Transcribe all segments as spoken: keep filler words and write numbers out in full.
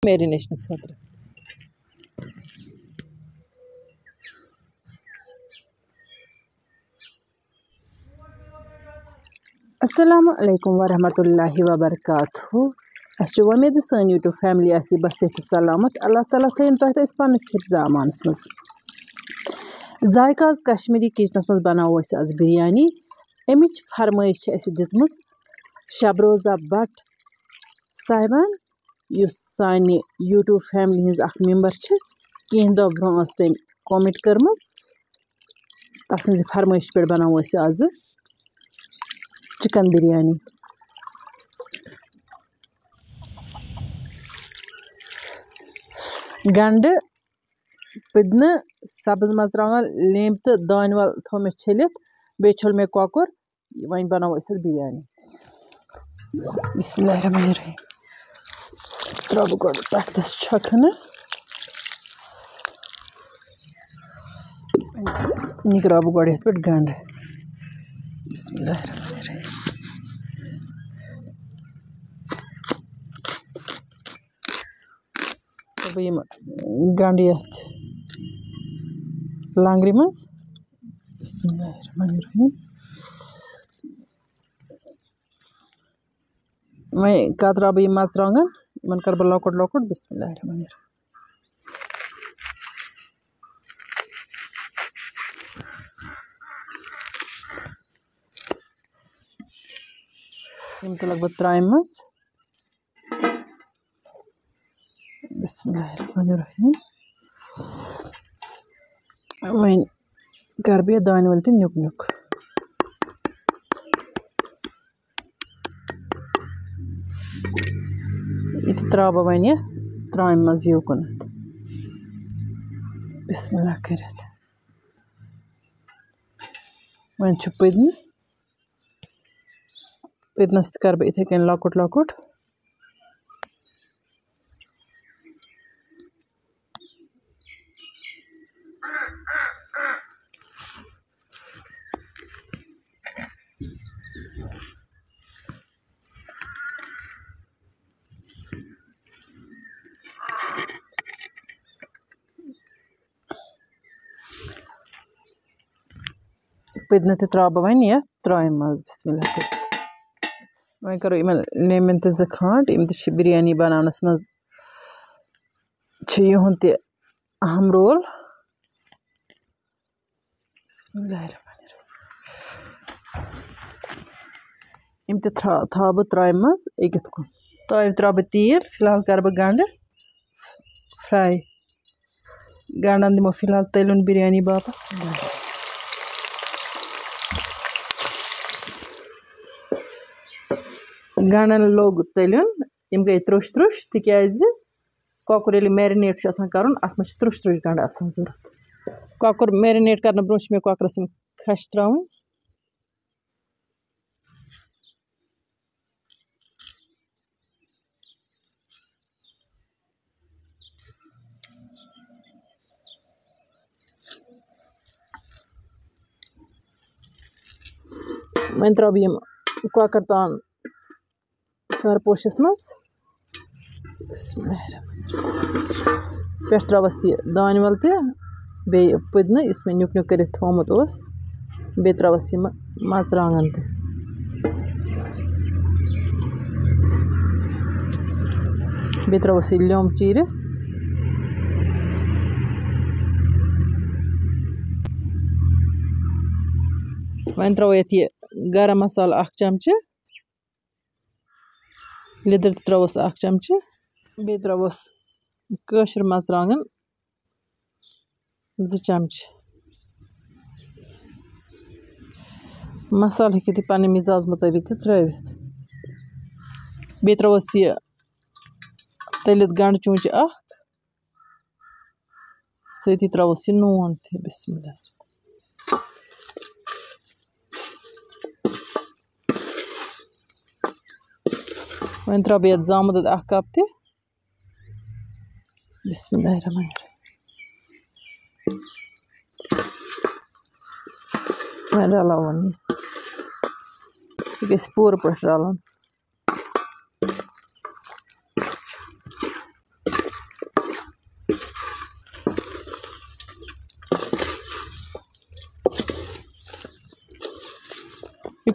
میرِنیشنہٕ خٲطرٕ۔ السلام علیکم ورحمۃ اللہ وبرکاتہ۔ اَسہِ چھِ وۄمید سٲنۍ YouTube family آسہِ بس صحت سلامت۔ اللہ تعالیٰ تھٲیِن تۄہہِ تہٕ أسۍ پننِس حفظ امانس منٛز۔ ذائقہ آز کشمیری کچنس منٛز بناوو أسۍ آز بریانی۔ اَمِچ فرمٲیش چھِ اَسہِ دِژمٕژ شبروزہ بٹ صاحبن، یُس سانہِ YouTube family ہٕنٛز اکھ member چھِ۔ کینٛہہ دۄہ برونٛہہ ٲس تٔمۍ comment کٔرمٕژ۔ تَسٕنٛزِ فرمٲیشہِ پٮ۪ٹھ بَناوو أسۍ آزٕ chicken بِریانی۔ گَنٛڈٕ، پُدنہٕ، سَبٕز مَرژٕوانٛگَن، لیٚمبۍ تہٕ دانہِ وَل تھوٚو مےٚ چھٔلِتھ۔ بیٚیہِ چھوٚل مےٚ کۄکُر۔ وۄنۍ بَناوو أسۍ اَتھ بِریانی۔ بسم اللہ الرحمن الرحیم۔ ترٛاوٕ بہٕ گۄڈٕ تَتھ چھۄکھنہٕ۔ نِکراوٕ بہٕ گۄڈٕ یَتھ پٮ۪ٹھ گَنٛڈٕ۔ بسم اللہ الرحمن الرحیم۔ تہٕ بہٕ یِمہٕ گَنٛڈٕ یَتھ لانٛگرِ منٛز۔ بسم اللہ الرحمن الرحیم۔ وۄنۍ کتراو بہٕ یِم مرژٕوانٛگن، یِمن کرٕ بہٕ لۄکُٹ لۄکُٹ۔ بسم اللہ الرحمن الرحیم۔ یِم تُلکھ بہٕ ترامہِ منٛز۔ بسم اللہ الرحمن الرحیم۔ وۄنۍ کر بہٕ یہِ دانہِ وَل تہِ نیُک نیُک۔ یہِ تہِ ترٛاوٕ بہٕ وۄنۍ یَتھ ترٛامہِ منٛز یوکُنَتھ۔ بسم اللہ کٔرِتھ۔ وۄنۍ چھُ پٔدنہٕ۔ پٔدنَس تہِ کَرٕ بہٕ یِتھَے کٔنۍ لۄکُٹ لۄکُٹ۔ پٔدنہٕ تہِ ترٛاوٕ بہٕ وۄنۍ یَتھ ترٛامہِ منٛز۔ بسم اللہ کٔرِتھ۔ وۄنۍ کَرو یِمَن لیٚمبٮ۪ن تہِ زٕ کھنٛڈ، یِم تہِ چھِ بِریانی بَناونَس منٛز، چھِ یِہُنٛد تہِ اَہَم role۔ بسم اللہ الرحمن الرحیم۔ یِم تہِ تھا-، تھاوٕ بہٕ ترٛامہِ منٛز أکِتھ کُن۔ ترٛامہِ ترٛاوٕ بہٕ تیٖل، فی الحال کَرٕ بہٕ گَنٛڈٕ fry۔ گَنٛڈَن دِمو فی الحال تٔلیُن بِریانی باپَتھ۔ گَنٛڈَن لوٚگ تٔلیُن، یِم گٔے ترٛوٚش ترٛوٚش، تِکیٛازِ کۄکُر ییٚلہِ marinate چھُ آسان کَرُن، اَتھ منٛز چھِ ترٛوٚش ترٛوٚش گَنٛڈٕ آسان ضوٚرَتھ۔ کۄکُر marinate کَرنہٕ برٛونٛہہ چھِ مےٚ کۄکرَس یِم کھَش ترٛاوٕنۍ۔ وۄنۍ ترٛاوٕ بہٕ یِم کۄکَر تان سَرپوشَس منٛز۔ بسم اللہ الرحمن الرحیم۔ پٮ۪ٹھ ترٛاوَس یہِ دانہِ وَل تہِ، بیٚیہِ پُدنہٕ، یُس مےٚ نیُک نیُک کٔرِتھ تھوٚومُت اوس۔ بیٚیہِ ترٛاوَس یِم مَرژٕوانٛگَن تہِ۔ بیٚیہِ ترٛاوَس یہِ لیوٚمب چیٖرِتھ۔ وۄنۍ ترٛاوو یَتھ یہِ گرم مصالہٕ اَکھ چمچہٕ۔ لیٚدٕر تہِ ترٛاووس اَکھ چمچہٕ، بیٚیہِ ترٛاووس کٲشِر مَرژٕوانٛگَن زٕ چمچہٕ۔ مصالہٕ ہیٚکِو تُہۍ پنٕنہِ مِزاز مُطٲبِق تہِ ترٛٲوِتھ۔ بیٚیہِ ترٛاووس یہِ تٔلِتھ گنٛڈٕ چونٛچہِ اَکھ۔ سۭتی ترٛاووس یہِ نوٗن تہِ۔ بسم اللہ۔ وۄنۍ ترٛاوٕ بہٕ یَتھ زامُت دۄد اَکھ کَپ تہِ۔ بسم اللہ الرحمن الرحیم۔ وۄنۍ رَلاوُن یہِ۔ یہِ گژھِ پوٗرٕ پٲٹھۍ رَلُن۔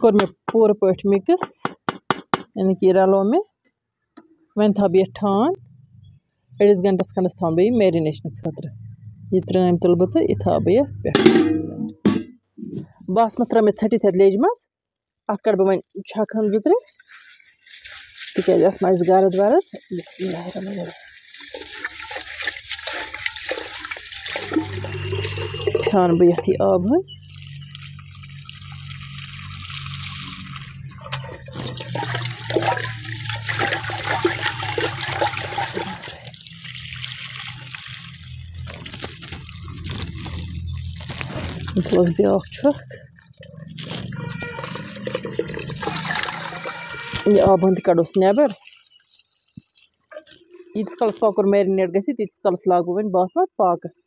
کوٚر مےٚ پوٗرٕ پٲٹھۍ مِکٕس، یعنی کہِ یہِ رَلوو مےٚ۔ وۄنۍ تھاوٕ بہٕ یَتھ ٹھانٛڈ، أڑِس گھنٹَس کھنٛڈَس تھاوٕ بہٕ یہِ میرِنیشنہٕ خٲطرٕ۔ یہِ ترٛٲمۍ تُلہٕ بہٕ تہٕ یہِ تھاوٕ بہٕ یَتھ پٮ۪ٹھ۔ باسمَت ترٛٲو مےٚ ژھٔٹِتھ یَتھ لیٚجہِ منٛز۔ اَتھ کَڑٕ بہٕ وۄنۍ چھَکھ ہَن زٕ ترٛےٚ، تِکیٛازِ اَتھ ما آسہِ گَرٕد وَرٕد۔ بسم اللہ الرحمن الرحیم۔ کھیٛاونہٕ بہٕ یَتھ یہِ آب ہن۔ یہِ تُلس بیٛاکھ چھۄکھ۔ یہِ آب ہن تہِ کَڑوس نٮ۪بر۔ ییٖتِس کالس کۄکُر میرِنیٹ گژھِ، تیٖتِس کالس لاگہٕ بہٕ وۄنۍ باسمت پاکس۔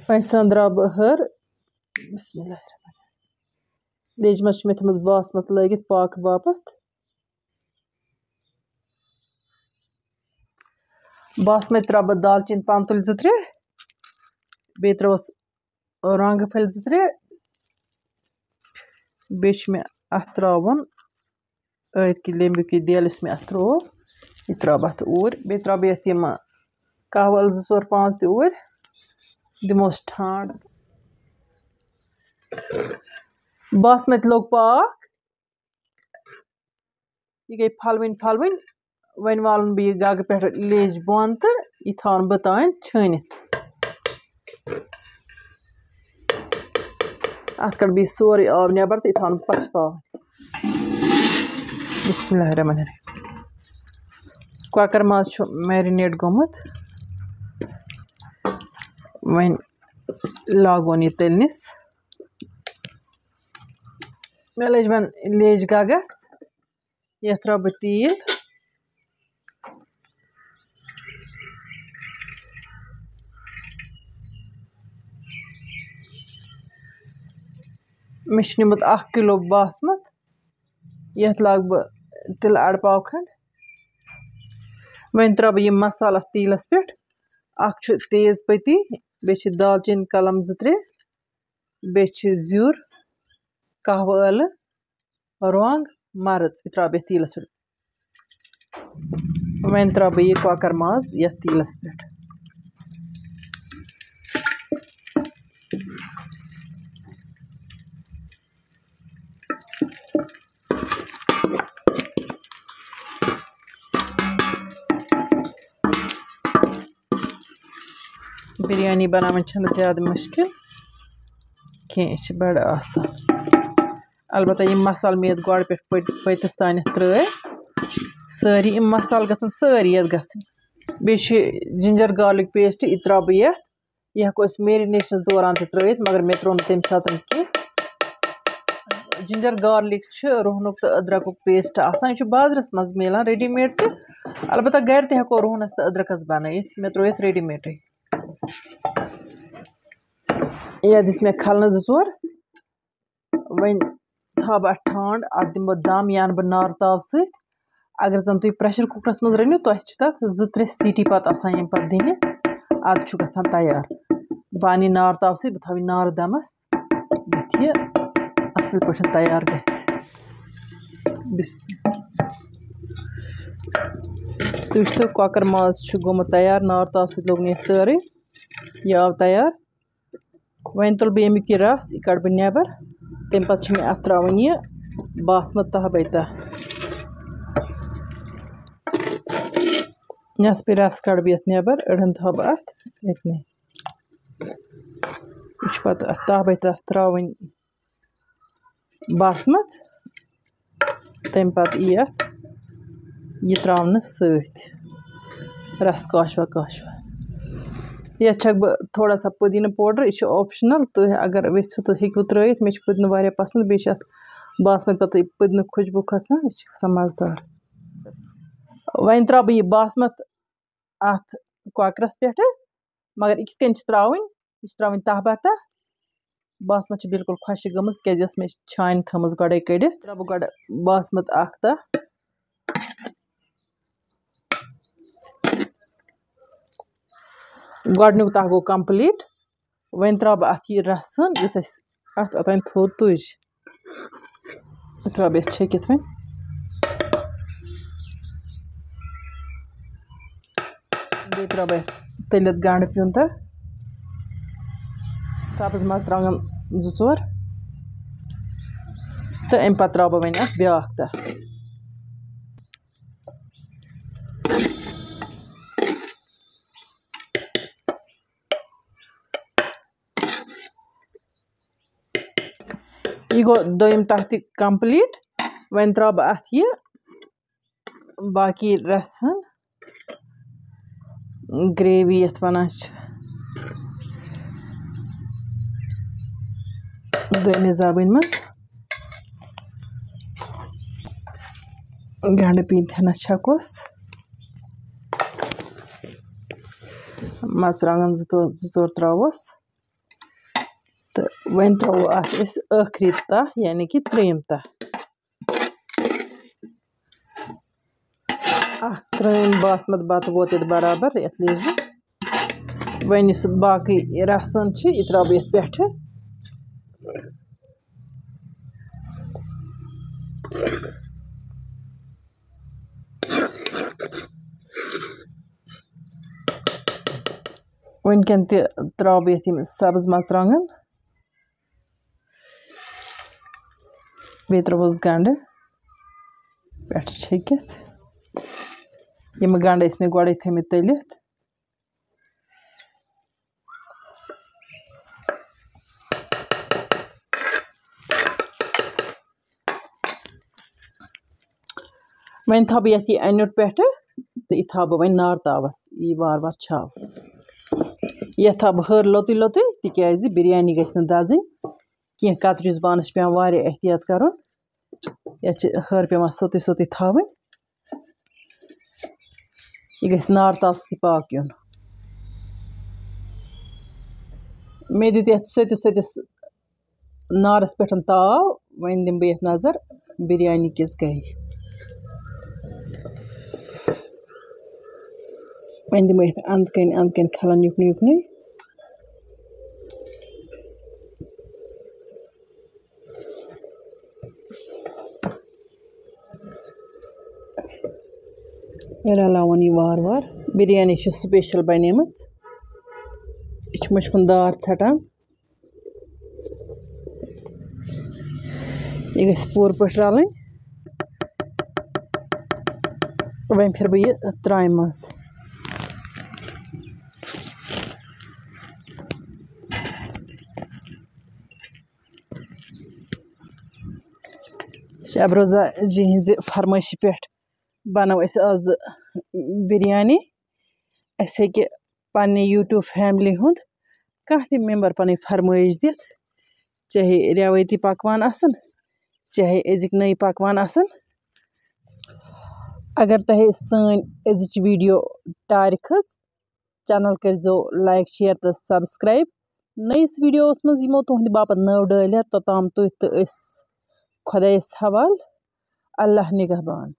وۄنۍ سٲنٛدراو بہٕ ہر۔ بسم اللہ الرحمن الرحیم۔ لیجہِ منٛز چھِ مےٚ تھٲومٕژ باسمت لٲگِتھ پاکہٕ باپتھ۔ باسمت ترٛاوٕ بہٕ دالچیٖن پانٛژھ تُلۍ زٕ ترٛےٚ، بیٚیہِ ترٛاوَس رۄنٛگہٕ پھٔلۍ زٕ ترٛےٚ، بیٚیہِ چھُ مےٚ اَتھ ترٛاوُن أتھۍ کہِ لیٚمبِیُک یہِ دٮ۪ل یُس مےٚ اَتھ ترٛوو، یہِ ترٛاوٕ بہٕ اَتھ اوٗرۍ۔ بیٚیہِ ترٛاوٕ بہٕ یَتھ یِم قہوٕ ٲلہٕ زٕ ژور پانٛژھ تہِ اوٗرۍ، دِموس ٹھانٛڈ۔ باسمت لوٚگ پاکھ، یہِ گٔے پھلوٕنۍ پھلوٕنۍ۔ وۄنۍ والَن بہٕ یہِ گَگہٕ پٮ۪ٹھ لیجہِ بۄن تہٕ یہِ تھاوَن بہٕ تام چھٲنِتھ۔ اَتھ کَڑٕ بہٕ یہِ سورُے آب نٮ۪بر تہٕ یہِ تھاوَن پَشپاوٕنۍ۔ بسم اللہ الرحمن الرحیم۔ کۄکَر ماز چھُ میرِنیٹ گوٚمُت، وۄنۍ لاگون یہِ تٔلنِس۔ مےٚ لٔج وۄنۍ لیجہِ گَگَس۔ یَتھ ترٛاوٕ بہٕ تیٖل۔ مےٚ چھُ نیوٗمُت اَکھ کِلوٗ باسمت۔ یَتھ لاگہٕ بہٕ تِلہٕ اَڑٕ پاو کھنٛڈ۔ وۄنۍ ترٛاوٕ بہٕ یِم مصالہٕ اَتھ تیٖلَس پٮ۪ٹھ۔ اَکھ چھُ تیز پٔتی، بیٚیہِ چھِ دالچیٖن کَلَم زٕ ترٛےٚ، بیٚیہِ چھِ زیُر، قہوٕ ٲلہٕ، رۄنٛگ، مرٕژ، یہِ ترٛاوٕ بہٕ یَتھ تیٖلَس پٮ۪ٹھ۔ وۄنۍ ترٛاوٕ بہٕ یہِ کۄکَر ماز یَتھ تیٖلَس پٮ۪ٹھ۔ بِریانی بَناوٕنۍ چھَنہٕ زیادٕ مُشکِل کینٛہہ، یہِ چھِ بَڑٕ آسان۔ البتہ یِم مصالہٕ مےٚ یَتھ گۄڈٕ پٮ۪ٹھ پٔتۍ-، پٔتِس تانٮ۪تھ ترٛٲے، سٲری یِم مصالہٕ گژھن سٲری یَتھ گژھٕنۍ۔ بیٚیہِ چھِ ginger garlic paste، یہِ ترٛاوٕ بہٕ یَتھ۔ یہِ ہٮ۪کو أسۍ میرِنیشنَس دوران تہِ ترٛٲیِتھ، مگر مےٚ ترٛوو نہٕ تَمہِ ساتہٕ کینٛہہ۔ Ginger garlic چھِ رُہنُک تہٕ أدرَکُک paste آسان، یہِ چھُ بازرَس منٛز مِلان ready made تہِ۔ البتہ گَرِ تہِ ہٮ۪کو رُہنَس تہٕ أدرَکَس بَنٲیِتھ، مےٚ ترٛوو یَتھ ready made۔ یَتھ دِژ مےٚ کھَلنہٕ زٕ ژور۔ وۄنۍ تھاوٕ بہٕ اَتھ ٹھانٛڈ، اَتھ دِمہٕ بہٕ دَم، یا اَنہٕ بہٕ نارٕ تاو سۭتۍ۔ اگر زَن تُہۍ pressure cookerَس منٛز رٔنِو، تۄہہِ چھِ تَتھ زٕ ترٛےٚ سیٹی پَتہٕ آسان ییٚمہِ پَتہٕ دِنہِ، اَدٕ چھُ گژھان تیار۔ بہٕ اَنہٕ یہِ نارٕ تاو سۭتۍ، بہٕ تھاوٕ یہِ نارٕ دَمَس، یُتھ یہِ اَصٕل پٲٹھۍ تیار گژھِ۔ بِسمِللہ۔ تُہۍ وٕچھتو، کۄکَر ماز چھُ گوٚمُت تیار، نارٕ تاو سۭتۍ لوٚگ نہٕ یَتھ تٲرٕے، یہِ آو تیار۔ وۄنۍ تُلہٕ بہٕ ییٚمیُک یہِ رَس، یہِ کَڑٕ بہٕ نٮ۪بَر۔ تَمہِ پَتہٕ چھِ مےٚ اَتھ ترٛاوٕنۍ یہِ باسمَت تَہہ بَے تَہہ۔ نٮ۪صفٕے رَس کَڑٕ بہٕ یَتھ نٮ۪بَر، أڑہَن تھاوٕ بہٕ اَتھ ییٚتنٕے۔ یہِ چھُ پَتہٕ اَتھ تَہہ بَے تَہہ ترٛاوٕنۍ باسمَت۔ تَمہِ پَتہٕ یی اَتھ یہِ ترٛاونہٕ سۭتۍ رَس کاشوا کاشوا۔ یَتھ چھَکھ بہٕ تھوڑا سا پُدیٖنہٕ powder، یہِ چھُ optional، تُہۍ اگر یَژھِو تہٕ ہیٚکِو ترٛٲیِتھ۔ مےٚ چھُ پُدیٖنہٕ واریاہ پَسنٛد، بیٚیہِ چھِ اَتھ باسمَت پَتہٕ یہِ پُدیٖنہٕ خوشبوٗ کھَسان، یہِ چھِ گژھان مَزٕدار۔ وۄنۍ ترٛاوٕ بہٕ یہِ باسمَت اَتھ کۄکرَس پٮ۪ٹھٕ، مگر یہِ کِتھ کٔنۍ چھِ ترٛاوٕنۍ؟ یہِ چھِ ترٛاوٕنۍ تَہہ بَتَہ۔ باسمَت چھِ بِلکُل خۄشِک گٔمٕژ، کیٛازِ یۄس مےٚ چھِ چھانہِ تھٲومٕژ گۄڈَے کٔڑِتھ۔ ترٛاوٕ بہٕ گۄڈٕ باسمَت اَکھ تَہہ۔ گۄڈٕنیُک تَہہ گوٚو complete۔ وۄنۍ ترٛاوٕ بہٕ اَتھ یہِ رَسَن، یُس اَسہِ اَتھ اوٚتام تھوٚو تُج۔ ترٛاوٕ بہٕ یَتھ چھٔکِتھ وۄنۍ۔ بیٚیہِ ترٛاوٕ بہٕ یَتھ تٔلِتھ گنٛڈٕ پیوٗنٛتاہ، سبٕز مرژٕوانٛگن زٕ ژور، تہٕ اَمہِ پتہٕ ترٛاوٕ بہٕ وۄنۍ اَتھ بیٛاکھ تہہ۔ یہِ گوٚو دوٚیِم تَہہ تہِ complete۔ وۄنۍ ترٛاوٕ بہٕ اَتھ یہِ باقٕے رَسَن، gravy یَتھ وَنان چھِ دوٚیمہِ زَبٲنۍ منٛز۔ گنٛڈٕ پیٖنٛتہِ ہنا چھَکوس۔ مرژٕوانٛگن زٕ ژور، زٕ ژور ترٛاووس۔ تہٕ وۄنۍ ترٛاوو اَتھ أسۍ ٲخری تَہہ، یعنی کہِ ترٛیٚیِم تَہہ۔ اَکھ ترٛٲمۍ باسمت بَتہٕ ووت ییٚتہِ برابر یَتھ لیٚجہِ۔ وۄنۍ یُس باقٕے رَسَن چھِ، یہِ ترٛاوٕ بہٕ یَتھ پٮ۪ٹھٕ۔ وٕنکٮ۪ن تہِ ترٛاوٕ بہٕ یَتھ یِم سبٕز مرژٕوانٛگن، بیٚیہِ ترٛاوہوس گنٛڈٕ پٮ۪ٹھٕ چھٔکِتھ۔ یِم گنٛڈٕ ٲسۍ مےٚ گۄڈَے تھٲیمٕتۍ تٔلِتھ۔ وۄنۍ تھاوٕ بہٕ یَتھ یہِ اَنیُٹ پٮ۪ٹھٕ تہٕ یہِ تھاوٕ بہٕ وۄنۍ نار تاوَس، یہِ وارٕ وارٕ چھاوٕ۔ یَتھ تھاوٕ بہٕ ہٕر لوٚتُے لوٚتُے، تِکیٛازِ بِریانی گژھِ نہٕ دَزٕنۍ کینٛہہ۔ کَترِچ بانَس چھِ پٮ۪وان واریاہ احتیاط کَرُن۔ یَتھ چھِ ہٕر پٮ۪وان سوٚتُے سوٚتُے تھاوٕنۍ۔ یہِ گژھِ نار تاوَس سۭتۍ پاک یُن۔ مےٚ دیُت یَتھ سٔتِس سٔتِس نارَس پٮ۪ٹھ تاو، وۄنۍ دِمہٕ بہٕ یَتھ نظر بِریانی کِژھ گٔے۔ وۄنۍ دِمہٕ بہٕ یَتھ اَنٛد کَنۍ اَنٛد کَنۍ کھَلَن یُکنُے یُکنُے۔ رَلاوان یہِ وارٕ وارٕ۔ بِریانی چھِ special بَنیمٕژ۔ یہِ چھِ مُشکُن دار ژھٹان۔ یہِ گژھِ پوٗرٕ پٲٹھۍ رَلٕنۍ۔ وۄنۍ پھِرٕ بہٕ یہِ ترٛامہِ منٛز۔ شب روزہ جی ہٕنٛزِ فرمٲیشہِ پٮ۪ٹھ بَنٲو اَسہِ آز بِریانی۔ اَسہِ ہیٚکہِ پنٛنہِ YouTube family ہُنٛد کانٛہہ تہِ member پَنٕنۍ فرمٲیش دِتھ، چاہے رٮ۪وٲیتی پَکوان آسَن، چاہے أزِکۍ نٔوۍ پَکوان آسَن۔ اگر تۄہہِ سٲنۍ أزِچ video ٹارِ کھٔژ، channel کٔرۍزیو like، share تہٕ subscribe۔ نٔیِس videoوَس منٛز یِمو تُہٕنٛدِ باپتھ نٔو ڈٲلۍ ہٮ۪تھ، توٚتام تُہۍ تہٕ أسۍ خۄدایَس حوال۔ اللہ نگہبان۔